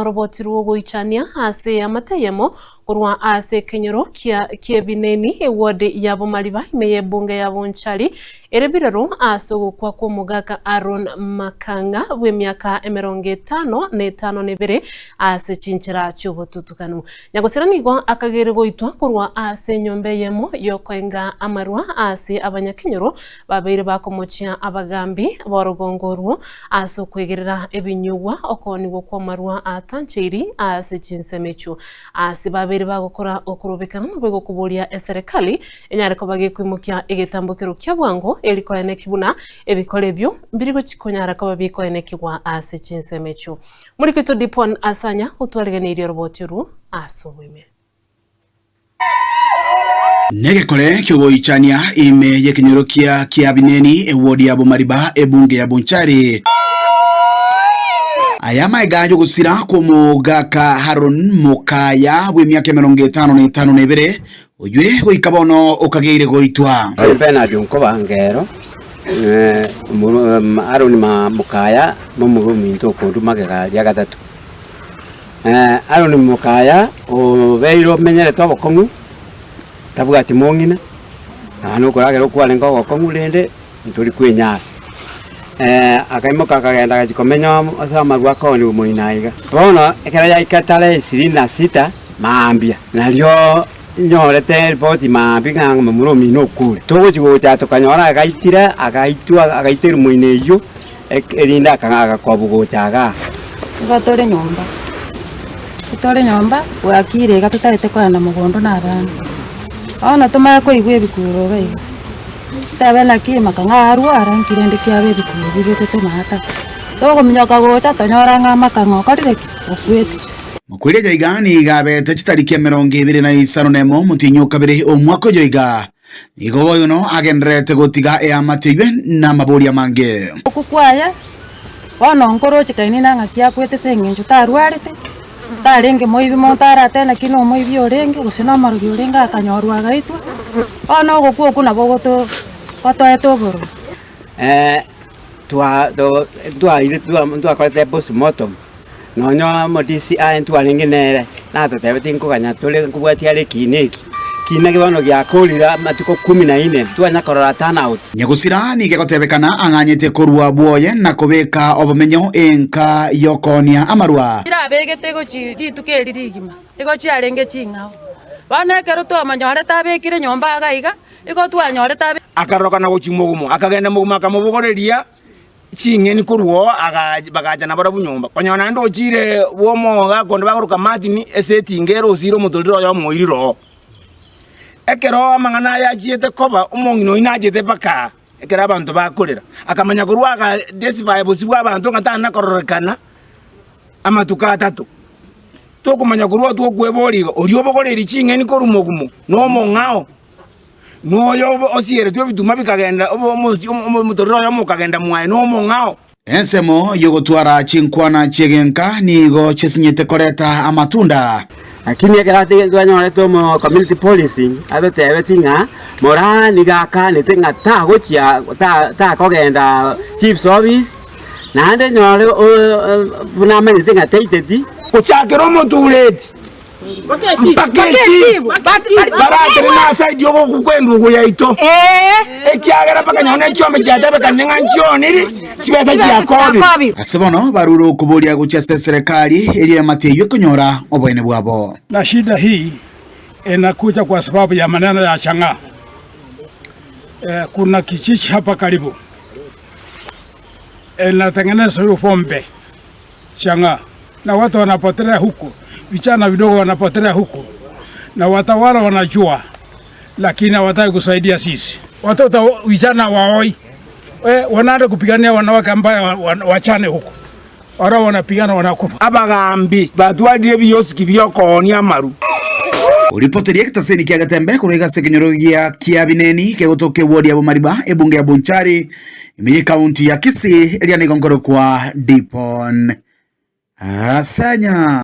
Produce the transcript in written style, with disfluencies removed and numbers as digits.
Oroboti rw'ogoichania ase eamate eyemo korwa ase ekenyoro kia ki'Ebineni, eward ya Bomariba ime y'ebunge ya Bonchari ere birero ase ogokwa kw'omogaka Aaron Makang'a bw'emiaka emerongo etano na etano na ebere ase chinchera chi'obotutukanu. Nyagosira nigo akageire goitwa korwa ase enyomba eyemo y'okoenga amarwa ase abanyakenyoro babeire bakomochia abagambi b'orogongo orwo ase okwegerera ebinyugwa, okoonigwa kw'amarwa atancheiri ase chinsemo echio. Ase babeire bagokora okorobekana naboigo okoboria eserekari enyare koba gekoimokia egetambokero kia bwango eri koeneki buna ebikora ebio mbiri gochi konyara koba bikoenekigwa ase chinsemo echio. Morikito Dipon Asanya otwariganeirie oroboti orwo ase oboime. Negekore ki'ogoichania ime y'ekenyoro kia Kiabineni, ewodi ya Bomariba, ebunge ya Bonchari. Aya amaega y'ogosira kw'omogaka Haron Mokaya bw'emiaka 52, oywe goika bono okageire goitwa. Oyo Bernard Onkoba Ngero, Haron Mokaya momura ominto okondwa magega ria gatato. Aroni mokaya obeire omenyerete obokong'u, tabwati mong'ina, nonya na okoragera okwarenge ogokong'u rende ntori kwenyara. Akaimoka akagenda agachia komenya ase amarwa akoonigwa moino aiga. Bono ekero yaika tarehe ishirini na sita mambia, nario nyorete eripoti mambia ng'a momura omino okure. Togochi gocha tokanyora agaitire agaitwa agaiterwa moino eywo. Erinde agakobu gocha igaa. Igo tore nyomba, tore nyomba bwakire iga totagete kogenda mogondo na abana. Bono tomanye koigwa ebikuro iga iga, totebe naki maka ng'a arwara nki rende kiaba ebikuro bibetete maata. Togominyoka gocha tonyora ng'a amakang'a okorire ki? Okwete. Mokweri iga nigo abete chitariki 25 omotienyi o kabere omwaka oyo iga. Nigo bono agendererete gotiga eamate eyio namaborio amange. Okwo kwaye, bono nkoroche Kaini ng'aki akwete ase engencho tarwarete, tarenge moibi monto aratebe naki nomoibi orenge, gose nomorogi orenge akanyorwa agaitwa, bono ogokwa okwo nabo goto gotoete obororo. Twa to twaire twa ntwakorete postmortem, nonye omo DCI ntwarenge nere, natotebeti nkoganya tore nkobwatia are ekiina eki, ekiina bono giakorire amatuko kumi na inne, twanya korora turn out. Nyagosira nigo egotebekana ang'anyete korwa bwoye na kobeka obomenyo enka y'okoonia amarwa. Chirabegete gochia rituko eri rigima, igo chiarenge ching'ao. Bono ekero twamonyorete abekire nyomba iga iga, Igo twanyorete abe. Akarorokana gochia mogumo, akagenda mogumo akamobogoreria ching'eni korwa oo, agacha bagacha nabarabwo nyomba. Konyora naende ochiire bw'omogaka onde bakoroka Martin ase etinga ere osiire omotorero oye omoirire oo. Ekero amang'ana aya achiete koba, omong'ina oyio nachete mpaka aa, ekero abanto bakorera, akamanya korwa aga testify bosio bwa abanto ng'a tana kororekana amatuko atato. Tokomanya korwa tokweboria iga, oria obogoreiri ching'eni korwa mogumo nomong'ao, na oyo osieretwe ebituma bikagenda omotorero oyomo okagenda mwaye nomong'ao. Ensemo y'ogotwara chinkwana chi'egenka nigo chisinyete koreta amatunda. Lakini ekero ate twanyorete omo community policing atotebeti ng'a Moraa nigo akanete ng'a tagochia ta takogenda chief's office, naende nyore buna amanyete ng'a taiteti. Gochakera omotureti mpaka echifu baratenene ase aidi ogokwa kw'endugu yaito, ekiagera mpaka nonye ne chiombe chiatebekanire ng'a nchioniri chibesa chiakobire. Ase bono barure okoboria gochia ase eserekari eria emate eyio ekonyora oboene bwabo. Na shida hii inakuja kwa sababu ya maneno ya chang'aa. Eh, kuna kijiji hapa karibu inatengeneza hiyo pombe chang'aa, na watu wanapotelea huku, vijana vidogo wanapotelea huku, na watawala wanajua, lakini hawataki kusaidia sisi. Watoto vijana waoi eh, wanaenda kupigania wanawake ambayo wachane huku Oro wanapigana wanakufa. Abagaambi batwarire ebiosiki bi'okoonia amaru. Oripoteria egetaseni kia Getembe korwa iga ase ekenyoro gia Kiabineni kegotoka ewodi ya Bomariba, ebunge ya Bonchari, ime y'ekaunti ya Kisii, eria nigo nkorokwa Dipon Asanya.